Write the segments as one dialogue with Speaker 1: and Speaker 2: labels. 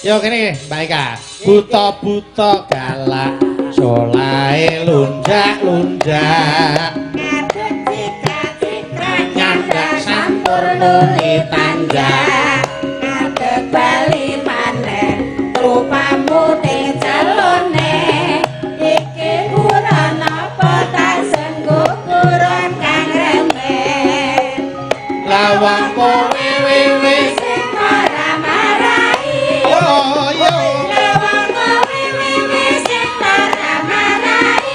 Speaker 1: Yo kene Mbak Eka. Buta-buta galak, solahe lunjak-lunjak.
Speaker 2: Ngadeg citra-citra
Speaker 1: Nyandak sampur nuli tanjak.
Speaker 2: Ngadeg bali maneh rupamu ning calone iki buron apa tak senggo buron kang remen
Speaker 1: Lawang kowe wewe
Speaker 2: sing ora marai.
Speaker 1: Yo yo.
Speaker 2: Lawang kowe wewe sing ora marai.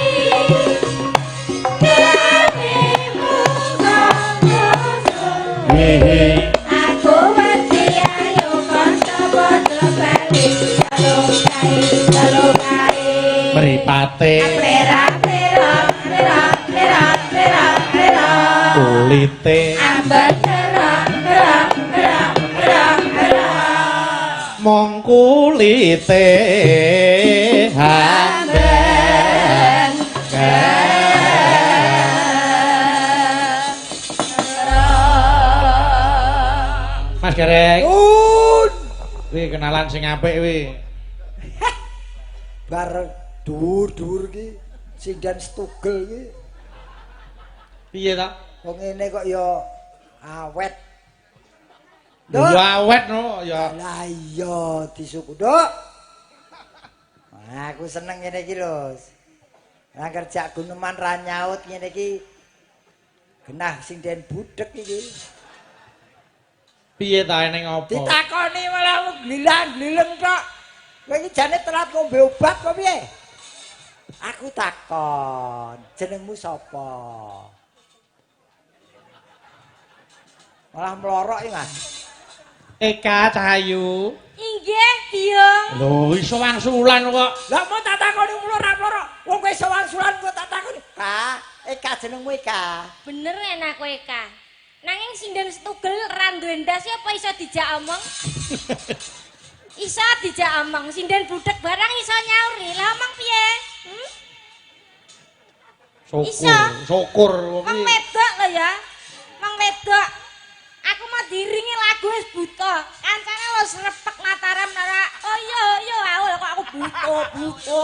Speaker 2: Demi muka
Speaker 1: Hehe.
Speaker 2: Aku wedi ayo kanca padha bali jaluk kae jaluk kae.
Speaker 1: Mripate
Speaker 2: Plera plera plera plera plera plera.
Speaker 1: Kulite
Speaker 2: Amben plera plera plera plera plera.
Speaker 1: Mong kulite amben. Mas Gareng,
Speaker 3: Un.
Speaker 1: kuwi kenalan sing apik kuwi.
Speaker 3: Bar dhuwur-dhuwur ki sinden stugel ki
Speaker 1: Piye ta?
Speaker 3: wong ngene kok ya awet.
Speaker 1: Lho
Speaker 3: Nduk.
Speaker 1: ya awet no ya.
Speaker 3: Lah iya disuku, Nduk. Nah, aku seneng ngene iki lho. Lah kerja guneman ra nyaut ngene iki. Genah sinden budhek iki.
Speaker 1: Piye ta eneng apa?
Speaker 3: Ditakoni malah glilang-glileng tok. Kowe iki jane telat ngombe obat kok piye? Aku takon, jenengmu sapa? Malah mlorok iki, Mas.
Speaker 1: Eka Cahayu.
Speaker 2: Inggih, Biyung.
Speaker 1: Lho iso wangsulan kok.
Speaker 3: Lah mau tak takoni mlorok-mlorok. Wong kowe iso wangsulan kok tak takoni. Ka, Eka jenengmu Eka.
Speaker 2: Bener enak kowe, Eka. Nanging sinden setugel ra duwe ndas apa iso dijak omong? Iso dijak omong, sinden budhek barang iso nyauri. Lah omong piye? Hmm?
Speaker 1: Syukur,
Speaker 2: Iso.
Speaker 1: syukur wong
Speaker 2: Wong
Speaker 1: iki.
Speaker 2: wedok lho ya. Wong wedok. Aku mau diringi lagu wis buta. Kancane wis repek Mataram ora. Oh iya iya aku kok aku buta buta.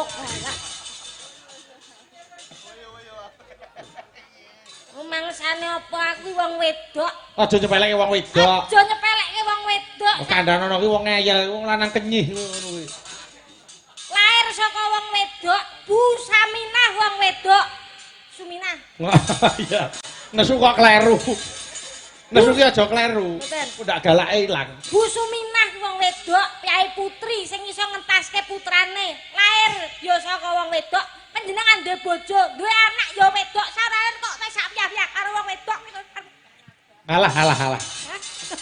Speaker 2: Rumangsane apa aku wong wedok?
Speaker 1: Aja nyepelekke wong wedok.
Speaker 2: Aja nyepelekke wong wedok.
Speaker 1: Kandhanono kuwi wong ngeyel, wong lanang kenyih ngono kuwi.
Speaker 2: Lahir saka wong wedok, Bu Saminah wong wedok. Suminah.
Speaker 1: Iya. Nesu kok kleru. Nesu ki aja kleru.
Speaker 2: Mboten.
Speaker 1: Ndak galake ilang.
Speaker 2: Bu Suminah wong wedok, Kyai Putri sing iso ngentaske putrane. Lahir ya saka wong wedok, panjenengan duwe bojo, duwe anak ya wedok, sarane kok nek sak piyah-piyah karo wong wedok.
Speaker 1: Alah alah alah.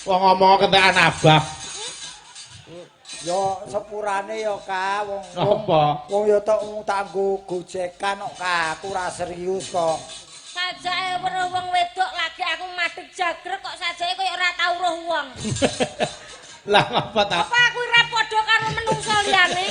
Speaker 1: Wong ngomong kentekan abab.
Speaker 3: Ya sepurane ya Ka, wong
Speaker 1: Apa?
Speaker 3: wong ya tok tak nggo gojekan kok Ka, aku ora serius kok.
Speaker 2: Sajake weruh wong wedok lagi aku madheg jagrek kok sajake koyo ora tau roh wong.
Speaker 1: Lah apa ta?
Speaker 2: Apa aku ora padha karo menungso liyane?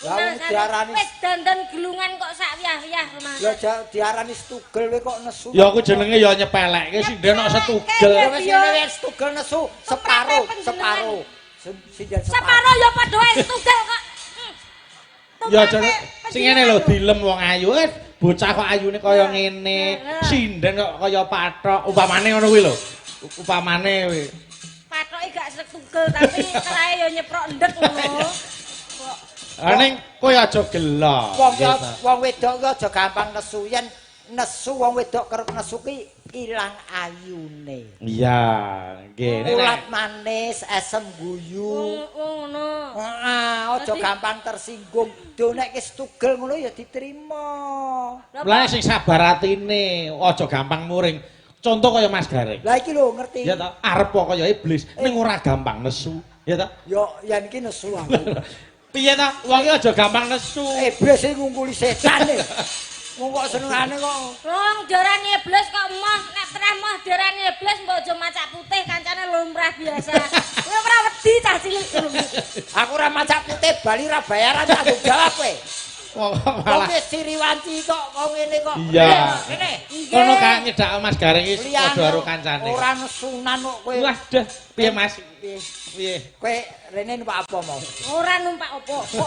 Speaker 3: Lah wong diarani
Speaker 2: wis dandan gelungan kok sak wiyah-wiyah rumah.
Speaker 3: Lah diarani stugel kowe kok nesu.
Speaker 1: Ya aku jenenge ya nyepelekke sinden kok setugel.
Speaker 3: Ya wis ngene wis stugel nesu separo, separo. Sinden
Speaker 2: Separo ya padha wae setugel kok.
Speaker 1: Ya jenenge sing ngene lho dilem wong ayu. Bocah kok ayune kaya ngene, sinden kok kaya pathok, umpamane ngono kuwi lho. Upamane kuwi.
Speaker 2: Pathoke gak setugel tapi kerae ya nyeprok ndek ngono.
Speaker 1: Ah ning kowe aja gelo.
Speaker 3: Wong wong wedok ki aja gampang nesu, yen nesu wong wedok kerep nesu ki ilang ayune.
Speaker 1: Iya, nggih.
Speaker 3: Ulat manis, esem guyu.
Speaker 2: Ngono.
Speaker 3: Heeh, aja gampang tersinggung. Donekke setugel ngono ya diterima.
Speaker 1: Lah sing sabar atine, aja gampang muring. Contoh kaya Mas Gareng.
Speaker 3: Lah iki lho ngerti.
Speaker 1: Ya ta, arep kaya iblis ning ora gampang nesu, ya ta?
Speaker 3: Yo yen iki nesu aku.
Speaker 1: Piye ta? Wong iki aja gampang nesu.
Speaker 3: Iblis sing ngungkuli setan e. Wong kok senengane kok.
Speaker 2: Wong diarani iblis kok emoh, nek treh emoh diarani iblis mbok aja macak putih kancane lumrah biasa. Kowe ora wedi cah cilik.
Speaker 3: Aku ora macak putih bali ora bayaran tanggung jawab kowe.
Speaker 1: Wong kok malah
Speaker 3: Wong siriwanci kok kok ngene kok.
Speaker 1: Iya.
Speaker 3: Kene.
Speaker 1: Kono kak nyedak Mas Gareng iki padha karo kancane.
Speaker 3: Ora nesunan kok kowe.
Speaker 1: Waduh, piye Mas? Piye?
Speaker 3: Kowe rene numpak apa mau?
Speaker 2: Ora numpak apa-apa.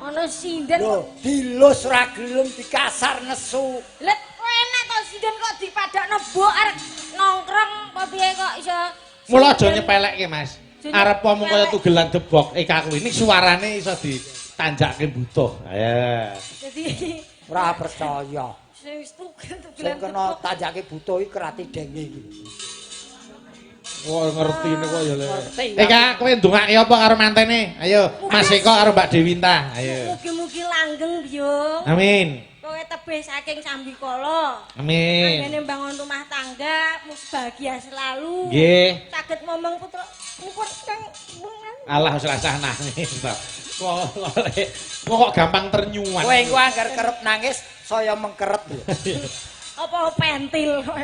Speaker 2: Ana sinden
Speaker 3: kok dilus ora gelem dikasar nesu.
Speaker 2: Lah kok enak to sinden kok dipadakno mbok arek nongkrong apa piye kok iso.
Speaker 1: Mula aja nyepelekke Mas. Arep omong kaya tugelan debok Eka kuwi ning suarane iso ditanjake butuh. Ayo.
Speaker 2: Dadi
Speaker 3: ora percaya.
Speaker 2: Sing wis tugelan
Speaker 3: sing kena tanjake butuh iki kerati denge iki.
Speaker 1: Wah ngertine kok ya le. Eka kowe ndongake apa karo mantene? Ayo Mas Eko karo Mbak Dewinta. Ayo.
Speaker 2: Mugi-mugi langgeng, Byung.
Speaker 1: Amin.
Speaker 2: Kowe tebih saking sambikala.
Speaker 1: Amin.
Speaker 2: Anggene mbangun rumah tangga, mus bahagia selalu.
Speaker 1: Nggih.
Speaker 2: Saged momong putra muput kang
Speaker 1: Allah wis rasah nangis to. Kok gampang ternyuan.
Speaker 3: Kowe engko angger kerep nangis saya mengkeret lho.
Speaker 2: Apa pentil kowe.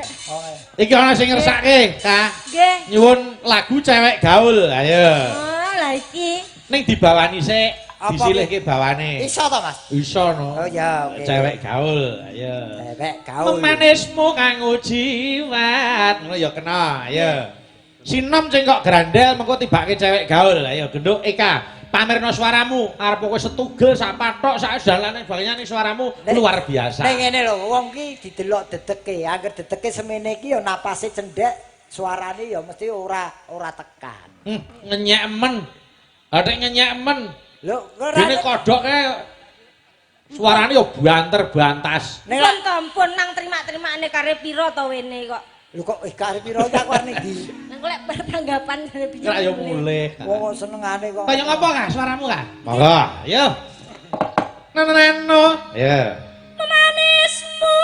Speaker 1: Iki ana sing ngersake, Kak.
Speaker 2: Nggih.
Speaker 1: Nyuwun lagu cewek gaul. Ayo.
Speaker 2: Oh, lah iki.
Speaker 1: Ning dibawani sik, disilihke bawane.
Speaker 3: Iso to, Mas?
Speaker 1: Iso no.
Speaker 3: Oh ya, oke.
Speaker 1: Cewek gaul. Ayo.
Speaker 3: Cewek gaul.
Speaker 1: Memanismu kanggo jiwat. Ngono ya kena. Ayo. Sinom sing kok grandel mengko tibake cewek gaul. Ayo genduk Eka. Pamerno suaramu, arep kowe setugel sak pathok sak dalane bagane ning suaramu luar biasa.
Speaker 3: Ning ngene lho, wong ki didelok dedeke, angger dedeke semene iki ya napase cendhek, suarane ya mesti ora tekan.
Speaker 1: Ngenyek men. Atik ngenyek men.
Speaker 3: Lho, ora
Speaker 1: dene kodhok kae suarane ya banter bantas.
Speaker 2: Ning tampun nang terima-terimane kare pira to wene kok.
Speaker 3: Lho kok kare pira iki aku arep ndi?
Speaker 2: Nang lek pertanggapan kare pira.
Speaker 1: Kira yo mulih.
Speaker 3: Wong kok senengane kok.
Speaker 1: Kaya ngopo Kak suaramu Kak? Monggo, ayo. Nano. Ayo.
Speaker 2: Memanismu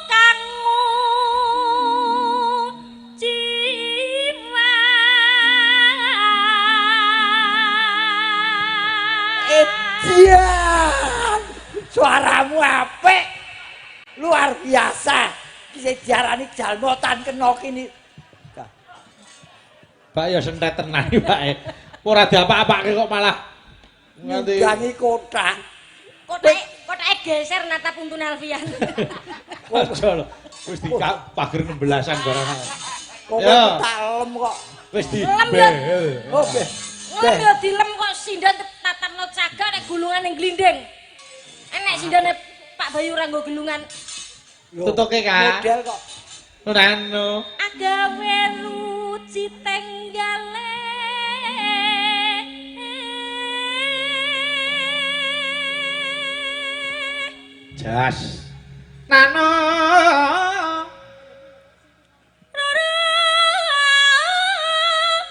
Speaker 2: kanggo jiwa.
Speaker 3: Ejian. Suaramu apik. Luar biasa. Bisa diarani jalma tan kena kini.
Speaker 1: Pak ya sentet tenan iki, Pak. Ora diapa-apake kok malah nganti
Speaker 3: ngangi kotak.
Speaker 2: Kotake geser natap untune Alfian.
Speaker 1: Aja lho. Wis pager 16-an barang.
Speaker 3: Kok tak lem kok.
Speaker 1: Wis dibel.
Speaker 3: Oh, beh.
Speaker 2: Lem yo dilem kok sinden tatapno cagak nek gulungan ning glinding. Enek sindene Pak Bayu ora nggo gelungan.
Speaker 1: Tutuke Kak.
Speaker 3: Model kok.
Speaker 1: Nano.
Speaker 2: Agawe ruci tenggale.
Speaker 1: Jas. Nano.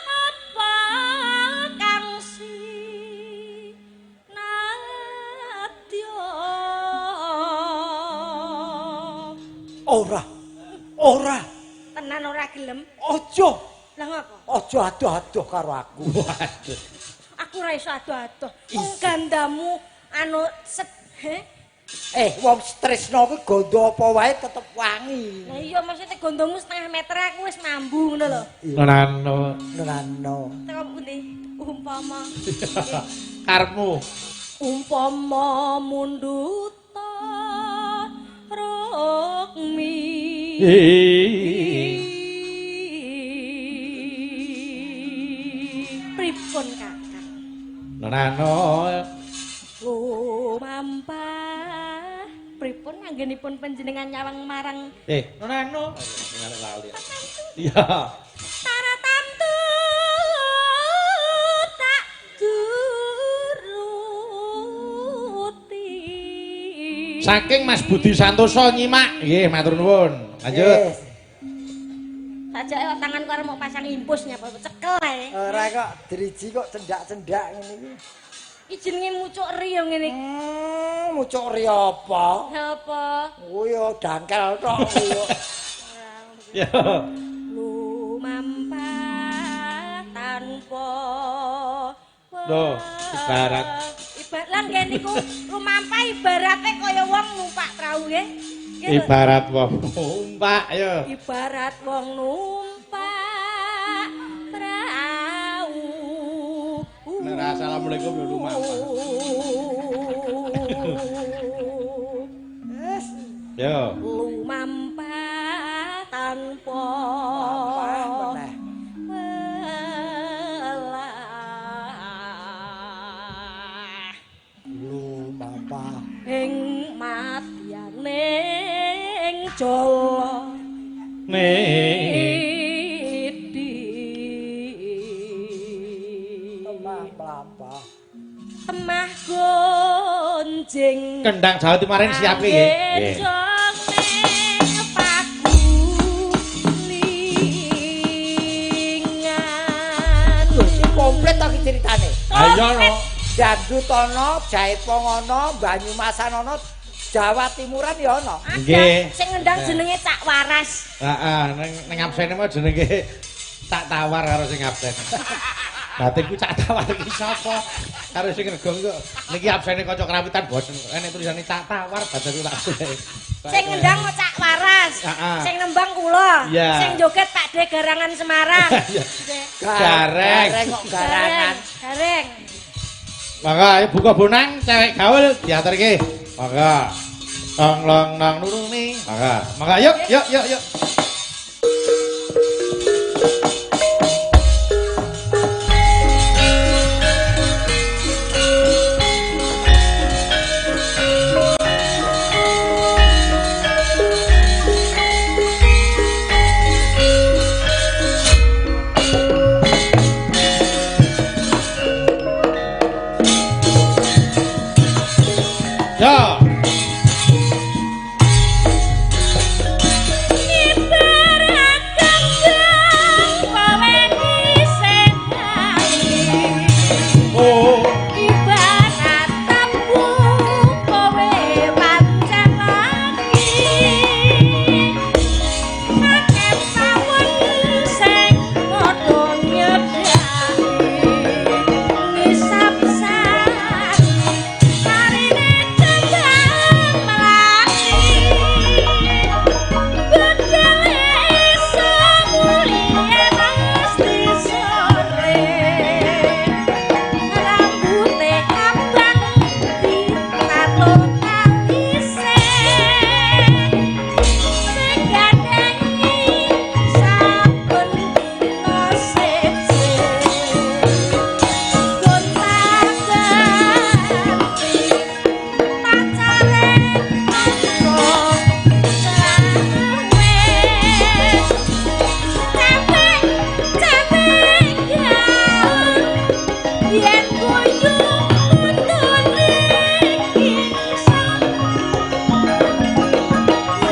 Speaker 2: Apa kang si nadya.
Speaker 3: Ora. Ora.
Speaker 2: Tenan ora gelem.
Speaker 3: Aja.
Speaker 2: Lah ngapa?
Speaker 3: Aja adoh-adoh karo aku.
Speaker 1: Waduh.
Speaker 2: Aku ora iso adoh-adoh. Wong gandamu anu
Speaker 3: wong tresno kuwi gondo apa wae tetep wangi.
Speaker 2: Lah iya maksudnya gondomu setengah meter aku wis mambu ngono lho.
Speaker 1: Nano.
Speaker 3: Nano.
Speaker 2: Teko pundi? Umpama.
Speaker 1: Karepmu.
Speaker 2: Umpama mundhuta rukmi. Pripun Kakang?
Speaker 1: Nano.
Speaker 2: Lumampah. Pripun anggenipun panjenengan nyawang marang
Speaker 1: Nano. Lali. Iya.
Speaker 2: Taratamtu tak turuti.
Speaker 1: Saking Mas Budi Santoso nyimak. Nggih, matur nuwun. Lanjut.
Speaker 2: Sajake tanganku arep mau pasang impus nyapa cekel ae.
Speaker 3: Ora kok driji kok cendak-cendak ngene iki.
Speaker 2: Iki jenenge mucuk ri yo ngene iki.
Speaker 3: Mucuk ri apa?
Speaker 2: Apa?
Speaker 3: Kuwi yo dangkel tok kuwi yo.
Speaker 1: Ya.
Speaker 2: Lumampah tanpa
Speaker 1: Loh, ibarat.
Speaker 2: Ibarat lan nggih niku lumampah ibarate kaya wong numpak prau nggih.
Speaker 1: Ibarat wong numpak ya.
Speaker 2: Ibarat wong numpak prau.
Speaker 1: Assalamualaikum ya lumampah.
Speaker 3: Wes
Speaker 1: Yo.
Speaker 2: Lumampah tanpa
Speaker 3: lampah meneh.
Speaker 2: Welah.
Speaker 3: Lumampah.
Speaker 2: Ing madyaning jala
Speaker 1: Niti.
Speaker 3: Temah mlampah.
Speaker 2: Temah gonjing.
Speaker 1: Kendang Jawa Timaren siap iki nggih. Nggih.
Speaker 3: Lho, iki komplit to iki ceritane.
Speaker 1: Ha iya no.
Speaker 3: Dangdut ana, Jaipong ana, Banyumasan ana, Jawa Timuran ya ana.
Speaker 1: Nggih.
Speaker 2: Sing ngendang jenenge Cak Waras.
Speaker 1: Heeh, ning absene mau jenenge Cak Tawar karo sing absen. Batinku Cak Tawar iki sapa? Karo sing regong kok niki absene kanca krawitan bosen. Enek tulisane Cak Tawar batinku tak golek.
Speaker 2: Sing ngendang kok Cak Waras.
Speaker 1: Heeh.
Speaker 2: Sing nembang kula.
Speaker 1: Iya.
Speaker 2: Sing joget Pak De Garangan Semarang.
Speaker 1: Iya. Gareng.
Speaker 3: Gareng kok garangan.
Speaker 2: Gareng.
Speaker 1: Mangga ayo buka bonang cewek gaul diaturke. Mangga. Tong long nang nuruni. Mangga. Mangga yuk yuk yuk yuk. Yo. Oh.
Speaker 2: Ibarat tabu kowe pancen lagi. Akeh tawon sing padha nyedaki. Ngisap sari, sarine kembang melati. Bedhele semulie mesti sore. Rambute abang ditato kalise. Sing gandhengi saben dina seje. Gonta-ganti pacare mangko selawe. Cewek, cewek gaul yen guyu mutune kisah.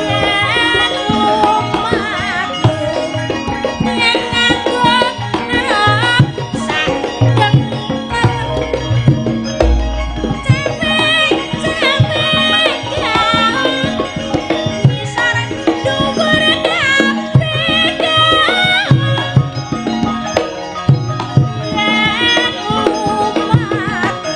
Speaker 2: Yen lumaku yen nganggo rok sak jengkel. Cewek, cewek gaul ngisor dhuwur kabeh gaul. Yen lumaku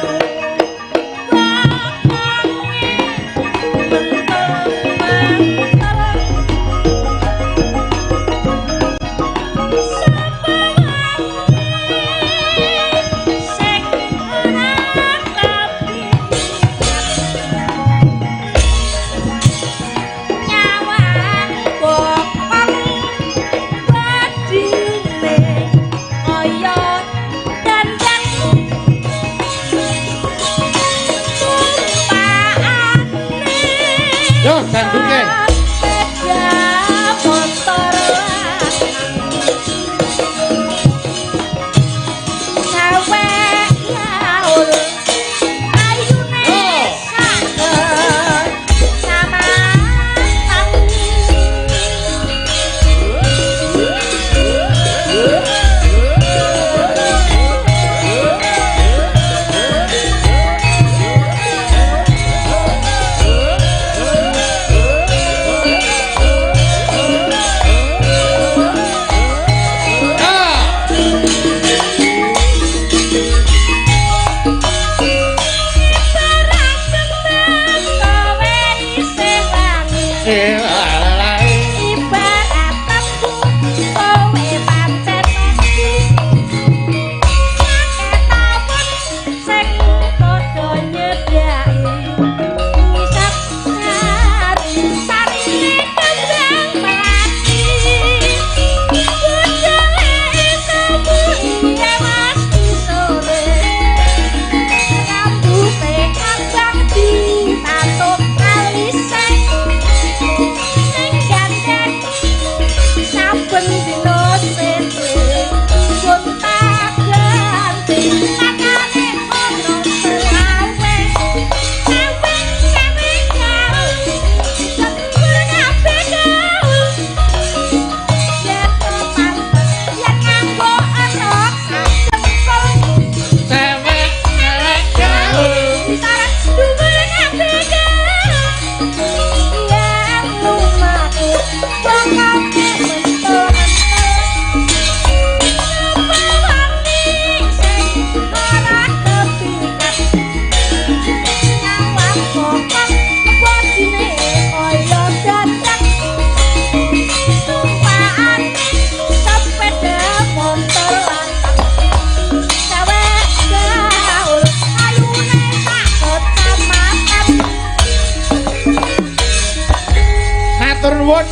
Speaker 1: Matur nuwun.